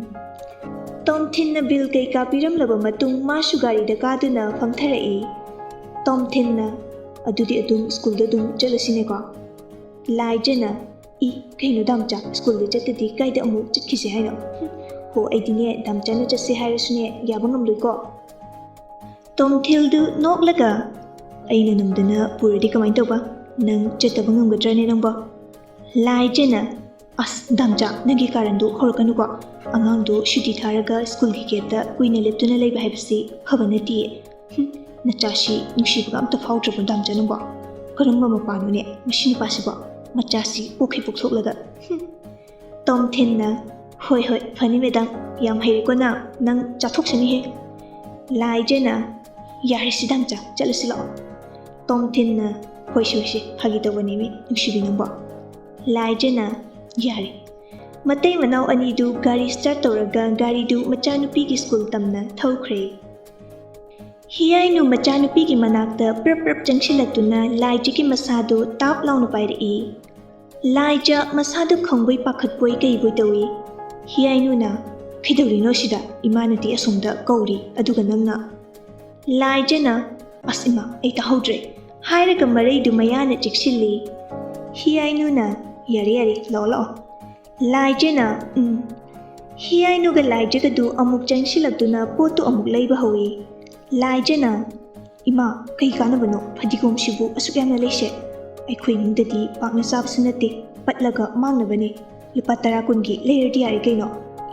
ꯇꯣꯝꯊꯤꯟꯅ ꯕꯤꯜ ꯀꯩꯀꯥ ꯄꯤꯔꯝꯂꯕ ꯃꯇꯨꯡ ꯃꯥꯁꯨ ꯒꯥꯔꯤꯗ ꯀꯥꯗꯨꯅ ꯐꯝꯊꯔꯛꯏ꯫ ꯇꯣꯝꯊꯤꯟꯅ, "ꯑꯗꯨꯗꯤ ꯑꯗꯨꯝ ꯁ꯭ꯀꯨꯜꯗ ꯑꯗꯨꯝ ꯆꯠꯂꯁꯤꯅꯦꯀꯣ?" ꯂꯥꯏꯖꯅ, "ꯏ, ꯀꯩꯅꯣ ꯗꯥꯝꯆꯥ, ꯁ꯭ꯀꯨꯜꯗ ꯆꯠꯇꯗꯤ ꯀꯥꯏꯗ ꯑꯃꯨꯛ ꯆꯠꯈꯤꯁꯦ ꯍꯥꯏꯅꯣ? ꯍꯨꯝ, ꯍꯣ, ꯑꯩꯗꯤꯅꯦ ꯗꯥꯝꯆꯥꯅ ꯆꯠꯁꯦ ꯍꯥꯏꯔꯁꯨꯅꯦ ꯌꯥꯕ ꯉꯝꯂꯣꯏꯀꯣ꯫" ꯇꯣꯝꯊꯤꯟꯗꯨ ꯅꯣꯛꯂꯒ, "ꯑꯩꯅ ꯅꯝꯗꯅ ꯄꯨꯔꯗꯤ ꯀꯃꯥꯏꯅ ꯇꯧꯕ? "ꯅꯪ ꯆꯠꯇꯕ ꯉꯝꯒꯗ꯭ꯔꯅꯦ ꯅꯪꯕꯣ?" ꯂꯥꯏꯖꯅ, "ꯑꯁ, ꯗꯥꯝꯆꯥ, ꯅꯪꯒꯤ ꯀꯥꯔꯟꯗꯨ ꯍꯧꯔꯛꯀꯅꯨꯀꯣ꯫ ꯑꯉꯥꯡꯗꯨ ꯁꯨꯇꯤ ꯊꯥꯔꯒ ꯁ꯭ꯀꯨꯜꯒꯤ ꯒꯦꯠꯇ ꯀꯨꯏꯅ ꯂꯦꯞꯇꯨꯅ ꯂꯩꯕ ꯍꯥꯏꯕꯁꯤ ꯐꯕ ꯅꯠꯇꯤꯌꯦ꯫ ꯍꯨꯝ, ꯅꯆꯥꯁꯤ ꯅꯨꯡꯁꯤꯕꯒ ꯑꯝꯇ ꯐꯥꯎꯗ꯭ꯔꯕꯣ ꯗꯥꯝꯆꯥ ꯅꯪꯕꯣ? ꯀꯔꯝꯕ ꯃꯄꯥꯅꯣꯅꯦ ꯃꯁꯤ ꯅꯨꯄꯥꯁꯤꯕꯣ? ꯃꯆꯥꯁꯤ ꯄꯣꯛꯈꯤ ꯄꯣꯛꯊꯣꯛꯂꯒ꯫ ꯍꯨꯝ꯫" ꯇꯣꯝꯊꯤꯟꯅ, "ꯍꯣꯏ, ꯍꯣꯏ, ꯐꯅꯤ ꯃꯦꯗꯥꯝ, ꯌꯥꯝ ꯍꯩꯔꯦꯀꯣ ꯅꯪ, ꯅꯪ ꯆꯥꯊꯣꯛꯁꯅꯤꯍꯦ꯫" ꯂꯥꯏꯖꯅ, "ꯌꯥꯔꯦꯁꯤ ꯗꯥꯝꯆꯥ, ꯆꯠꯂꯁꯤ ꯂꯥꯛꯑꯣ꯫" ꯇꯣꯝꯊꯤꯟꯅ, "ꯍꯣꯏꯁꯦ, ꯍꯣꯏꯁꯦ, ꯐꯥꯒꯤ ꯇꯧꯕꯅꯦꯃꯤ, ꯅꯨꯡꯁꯤꯕꯤ ꯅꯪꯕꯣ꯫" ꯂꯥꯏꯖꯅ, "ꯌꯥꯔꯦ꯫" ꯃꯇꯩ ꯃꯅꯥꯎ ꯑꯅꯤꯗꯨ ꯒꯥꯔꯤ start ꯇꯧꯔꯒ ꯒꯥꯔꯤꯗꯨ ꯃꯆꯥꯅꯨꯄꯤꯒꯤ ꯁ꯭ꯀꯨꯜ ꯇꯝꯅ ꯊꯧꯈ꯭ꯔꯦ꯫ ꯍꯤꯌꯥꯏꯅꯨ ꯃꯆꯥꯅꯨꯄꯤꯒꯤ ꯃꯅꯥꯛꯇ ꯄ꯭ꯔꯞ ꯄ꯭ꯔꯞ ꯆꯪꯁꯤꯜꯂꯛꯇꯨꯅ ꯂꯥꯏꯖꯒꯤ ꯃꯁꯥꯗꯨ ꯇꯥꯞ ꯂꯥꯎꯅ ꯄꯥꯏꯔꯛꯏ꯫ ꯂꯥꯏꯖ ꯃꯁꯥꯗꯨ ꯈꯪꯕꯣꯏ ꯄꯥꯈꯠꯄꯣꯏ ꯀꯩꯕꯣꯏ ꯇꯧꯏ꯫ ꯍꯤꯌꯥꯏꯅꯨꯅ, "ꯀꯩꯗꯧꯔꯤꯅꯣ ꯁꯤꯗ? ꯏꯃꯥꯅꯗꯤ ꯑꯁꯣꯝꯗ ꯀꯧꯔꯤ, ꯑꯗꯨꯒ ꯅꯪꯅ?" ꯂꯥꯏꯖꯅ, "ꯑꯁ ꯏꯃꯥ, ꯑꯩ ꯇꯥꯍꯧꯗ꯭ꯔꯦ," ꯍꯥꯏꯔꯒ ꯃꯔꯩꯗꯨ ꯃꯌꯥꯅ ꯆꯤꯛꯁꯤꯜꯂꯤ꯫ ꯍꯤꯌꯥꯏꯅꯨꯅ, "ꯌꯥꯔꯦ, ꯌꯥꯔꯦ, ꯂꯥꯛꯑꯣ, ꯂꯥꯛꯑꯣ꯫" ꯂꯥꯏꯖꯅ, "ꯎꯝ꯫" ꯍꯤꯌꯥꯏꯅꯨꯒ ꯂꯥꯏꯖꯒꯗꯨ ꯑꯃꯨꯛ ꯆꯪꯁꯤꯜꯂꯛꯇꯨꯅ ꯄꯣꯠꯇꯨ ꯑꯃꯨꯛ ꯂꯩꯕ ꯍꯧꯏ꯫ ꯂꯥꯏꯖꯅ, "ꯏꯃꯥ, ꯀꯩ ꯀꯥꯟꯅꯕꯅꯣ ꯐꯗꯤꯒꯣꯝꯁꯤꯕꯨ ꯑꯁꯨꯛ ꯌꯥꯝꯅ ꯂꯩꯁꯦ? ꯑꯩꯈꯣꯏ ꯏꯃꯨꯡꯗꯗꯤ ꯄꯥꯛꯅ ꯆꯥꯕꯁꯨ ꯅꯠꯇꯦ, ꯄꯠꯂꯒ ꯃꯥꯡꯅꯕꯅꯤ꯫ ꯂꯨꯄꯥ ꯇꯔꯥ ꯀꯨꯟꯒꯤ ꯂꯩꯔꯗꯤ ꯌꯥꯔꯦ ꯀꯩꯅꯣ꯫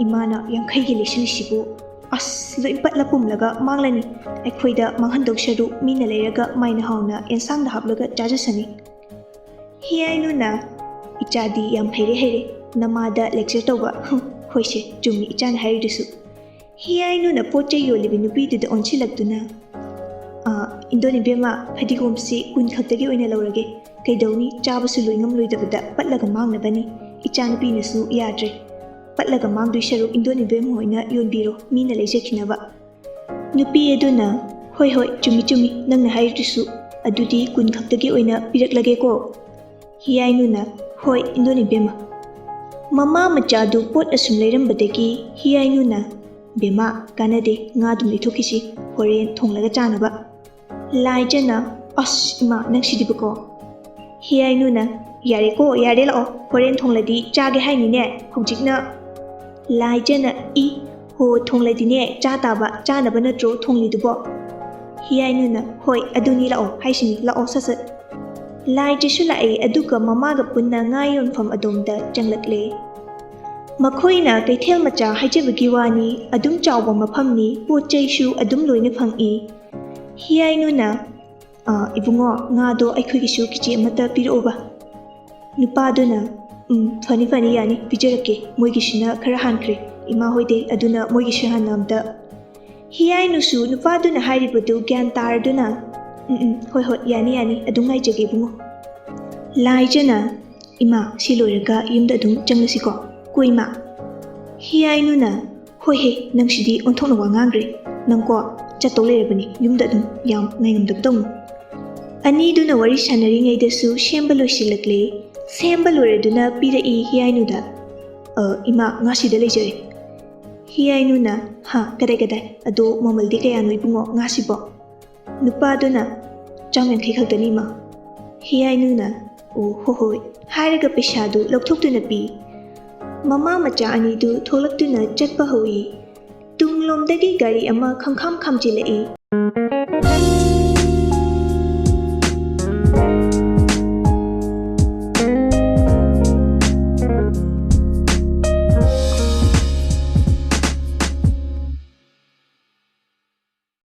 ꯏꯃꯥꯅ ꯌꯥꯡꯈꯩꯒꯤ ꯂꯩꯁꯤꯜꯂꯤꯁꯤꯕꯨ꯫ ꯑꯁ, ꯂꯣꯏ ꯄꯠꯂ ꯄꯨꯝꯂꯒ ꯃꯥꯡꯂꯅꯤ꯫ ꯑꯩꯈꯣꯏꯗ ꯃꯥꯡꯍꯟꯗꯧ ꯁꯔꯨꯛ ꯃꯤꯅ ꯂꯩꯔꯒ ꯃꯥꯏꯅ ꯍꯥꯎꯅ ꯑꯦꯟꯁꯥꯡꯗ ꯍꯥꯞꯂꯒ ꯆꯥꯖꯁꯅꯤ꯫" ꯍꯤꯌꯥꯏꯅꯨꯅ, "ꯏꯆꯥꯗꯤ ꯌꯥꯝ ꯍꯩꯔꯦ, ꯍꯩꯔꯦ꯫ ꯅꯃꯥꯗ lecture ꯇꯧꯕ꯫ ꯍꯨꯝ, ꯍꯣꯏꯁꯦ, ꯆꯨꯝꯃꯤ ꯏꯆꯥꯅ ꯍꯥꯏꯔꯤꯗꯨꯁꯨ꯫" ꯍꯤꯌꯥꯏꯅꯨꯅ ꯄꯣꯠ ꯆꯩ ꯌꯣꯜꯂꯤꯕꯤ ꯅꯨꯄꯤꯗꯨꯗ ꯑꯣꯟꯁꯤꯜꯂꯛꯇꯨꯅ, "ꯑ, ꯏꯟꯗꯣꯟ ꯏꯕꯦꯝꯃ, ꯐꯗꯤꯒꯣꯝꯁꯤ ꯀꯨꯟ ꯈꯛꯇꯒꯤ ꯑꯣꯏꯅ ꯂꯧꯔꯒꯦ꯫ ꯀꯩꯗꯧꯅꯤ, ꯆꯥꯕꯁꯨ ꯂꯣꯏ ꯉꯝꯂꯣꯏꯗꯕꯗ ꯄꯠꯂꯒ ꯃꯥꯡꯅꯕꯅꯤ꯫ ꯏꯆꯥꯅꯨꯄꯤꯅꯁꯨ ꯌꯥꯗ꯭ꯔꯦ꯫ ꯄꯠꯂꯒ ꯃꯥꯡꯗꯣꯏ ꯁꯔꯨꯛ ꯏꯟꯗꯣꯟ ꯏꯕꯦꯝꯃ ꯍꯣꯏꯅ ꯌꯣꯟꯕꯤꯔꯣ, ꯃꯤꯅ ꯂꯩꯖꯈꯤꯅꯕ꯫" ꯅꯨꯄꯤ ꯑꯗꯨꯅ, "ꯍꯣꯏ, ꯍꯣꯏ, ꯆꯨꯝꯃꯤ, ꯆꯨꯝꯃꯤ, ꯅꯪꯅ ꯍꯥꯏꯔꯤꯗꯨꯁꯨ꯫ ꯑꯗꯨꯗꯤ ꯀꯨꯟ ꯈꯛꯇꯒꯤ ꯑꯣꯏꯅ ꯄꯤꯔꯛꯂꯒꯦꯀꯣ꯫" ꯍꯤꯌꯥꯏꯅꯨꯅ, "ꯍꯣꯏ, ꯏꯟꯗꯣꯟ ꯏꯕꯦꯝꯃ꯫" ꯃꯃꯥ ꯃꯆꯥꯗꯨ ꯄꯣꯠ ꯑꯁꯨꯝ ꯂꯩꯔꯝꯕꯗꯒꯤ ꯍꯤꯌꯥꯏꯅꯨꯅ, "ꯕꯦꯝꯃ, ꯀꯥꯟꯅꯗꯦ, ꯉꯥ ꯑꯗꯨꯝ ꯂꯩꯊꯣꯛꯈꯤꯁꯤ, ꯍꯣꯔꯦꯟ ꯊꯣꯡꯂꯒ ꯆꯥꯅꯕ꯫" ꯂꯥꯏꯖꯅ, "ꯑꯁ, ꯏꯃꯥ, ꯅꯪꯁꯤꯗꯤꯕꯀꯣ꯫" ꯍꯤꯌꯥꯏꯅꯨꯅ, "ꯌꯥꯔꯦꯀꯣ, ꯌꯥꯔꯦ, ꯂꯥꯛꯑꯣ, ꯍꯣꯔꯦꯟ ꯊꯣꯡꯂꯗꯤ ꯆꯥꯒꯦ ꯍꯥꯏꯅꯤꯅꯦ, ꯍꯧꯖꯤꯛꯅ꯫" ꯂꯥꯏꯖꯅ, "ꯏ, ꯍꯣ, ꯊꯣꯡꯂꯗꯤꯅꯦ, ꯆꯥ ꯇꯥꯕ, ꯆꯥꯅꯕ ꯅꯠꯇ꯭ꯔꯣ ꯊꯣꯡꯂꯤꯗꯨꯕꯣ?" ꯍꯤꯌꯥꯏꯅꯨꯅ, "ꯍꯣꯏ, ꯑꯗꯨꯅꯤ, ꯂꯥꯛꯑꯣ ꯍꯥꯏꯁꯤꯅꯤ, ꯂꯥꯛꯑꯣ ꯁꯠ ꯁꯠ꯫" ꯂꯥꯏꯖꯁꯨ ꯂꯥꯛꯑꯦ, ꯑꯗꯨꯒ ꯃꯃꯥꯒ ꯄꯨꯟꯅ ꯉꯥ ꯌꯣꯟꯐꯝ ꯑꯗꯣꯝꯗ ꯆꯪꯂꯛꯂꯦ꯫ ꯃꯈꯣꯏꯅ ꯀꯩꯊꯦꯜ ꯃꯆꯥ ꯍꯥꯏꯖꯕꯒꯤ ꯋꯥꯅꯤ, ꯑꯗꯨꯝ ꯆꯥꯎꯕ ꯃꯐꯝꯅꯤ, ꯄꯣꯠ ꯆꯩꯁꯨ ꯑꯗꯨꯝ ꯂꯣꯏꯅ ꯐꯪꯏ꯫ ꯍꯤꯌꯥꯏꯅꯨꯅ, "ꯑ, ꯏꯕꯨꯡꯉꯣ, ꯉꯥꯗꯣ ꯑꯩꯈꯣꯏꯒꯤꯁꯨ ꯀꯦꯖꯤ ꯑꯃꯠꯇ ꯄꯤꯔꯛꯎꯕ꯫" ꯅꯨꯄꯥꯗꯨꯅ, "ꯎꯝ, ꯐꯅꯤ, ꯐꯅꯤ, ꯌꯥꯅꯤ, ꯄꯤꯖꯔꯛꯀꯦ꯫ ꯃꯣꯏꯒꯤꯁꯤꯅ ꯈꯔ ꯍꯥꯟꯈ꯭ꯔꯦ, ꯏꯃꯥ ꯍꯣꯏꯗꯩ, ꯑꯗꯨꯅ ꯃꯣꯏꯒꯤꯁꯨ ꯍꯥꯟꯅ ꯑꯝꯇ꯫" ꯍꯤꯌꯥꯏꯅꯨꯁꯨ ꯅꯨꯄꯥꯗꯨꯅ ꯍꯥꯏꯔꯤꯕꯗꯨ ꯒ꯭ꯌꯥꯟ ꯇꯥꯔꯗꯨꯅ, "ꯎꯝ, ꯎꯝ, ꯍꯣꯏ, ꯍꯣꯏ, ꯌꯥꯅꯤ, ꯌꯥꯅꯤ, ꯑꯗꯨꯝ ꯉꯥꯏꯖꯒꯦ, ꯏꯕꯨꯡꯉꯣ꯫" ꯂꯥꯏꯖꯅ, "ꯏꯃꯥ, ꯁꯤ ꯂꯣꯏꯔꯒ ꯌꯨꯝꯗ ꯑꯗꯨꯝ ꯆꯪꯂꯁꯤꯀꯣ, ꯀꯣ ꯏꯃꯥ?" ꯍꯤꯌꯥꯏꯅꯨꯅ, "ꯍꯣꯏ ꯍꯦ, ꯅꯪꯁꯤꯗꯤ ꯑꯣꯟꯊꯣꯛꯅ ꯋꯥ ꯉꯥꯡꯈ꯭ꯔꯦ꯫ ꯅꯪꯀꯣ, ꯆꯠꯇꯧ ꯂꯩꯔꯕꯅꯤ, ꯌꯨꯝꯗ ꯑꯗꯨꯝ ꯌꯥꯝ ꯉꯥꯏꯉꯝꯗꯕ ꯇꯧꯅꯨ꯫" ꯑꯅꯤꯗꯨꯅ ꯋꯥꯔꯤ ꯁꯥꯟꯅꯔꯤꯉꯩꯗꯁꯨ ꯁꯦꯝꯕ ꯂꯣꯏꯁꯤꯜꯂꯛꯂꯦ꯫ ꯁꯦꯝꯕ ꯂꯣꯏꯔꯗꯨꯅ ꯄꯤꯔꯛꯏ ꯍꯤꯌꯥꯏꯅꯨꯗ꯫ "ꯑ, ꯏꯃꯥ, ꯉꯥꯁꯤꯗ ꯂꯩꯖꯔꯦ꯫" ꯍꯤꯌꯥꯏꯅꯨꯅ, "ꯍꯥ, ꯀꯗꯥꯏ, ꯀꯗꯥꯏ? ꯑꯗꯣ ꯃꯃꯜꯗꯤ ꯀꯌꯥꯅꯣ ꯏꯕꯨꯡꯉꯣ, ꯉꯥꯁꯤꯕꯣ?" ꯅꯨꯄꯥꯗꯨꯅ, "ꯆꯥꯝ ꯌꯥꯡꯈꯩ ꯈꯛꯇꯅꯤ, ꯏꯃꯥ꯫" ꯍꯤꯌꯥꯏꯅꯨꯅ, "ꯑꯣ, ꯍꯣ, ꯍꯣꯏ," ꯍꯥꯏꯔꯒ ꯄꯩꯁꯥꯗꯨ ꯂꯧꯊꯣꯛꯇꯨꯅ ꯄꯤ꯫ ꯃꯃꯥ ꯃꯆꯥ ꯑꯅꯤꯗꯨ ꯊꯣꯛꯂꯛꯇꯨꯅ ꯆꯠꯄ ꯍꯧꯏ꯫ ꯇꯨꯡꯂꯣꯝꯗꯒꯤ ꯒꯥꯔꯤ ꯑꯃ ꯈꯪꯈꯥꯝ ꯈꯥꯝꯖꯤꯜꯂꯛꯏ꯫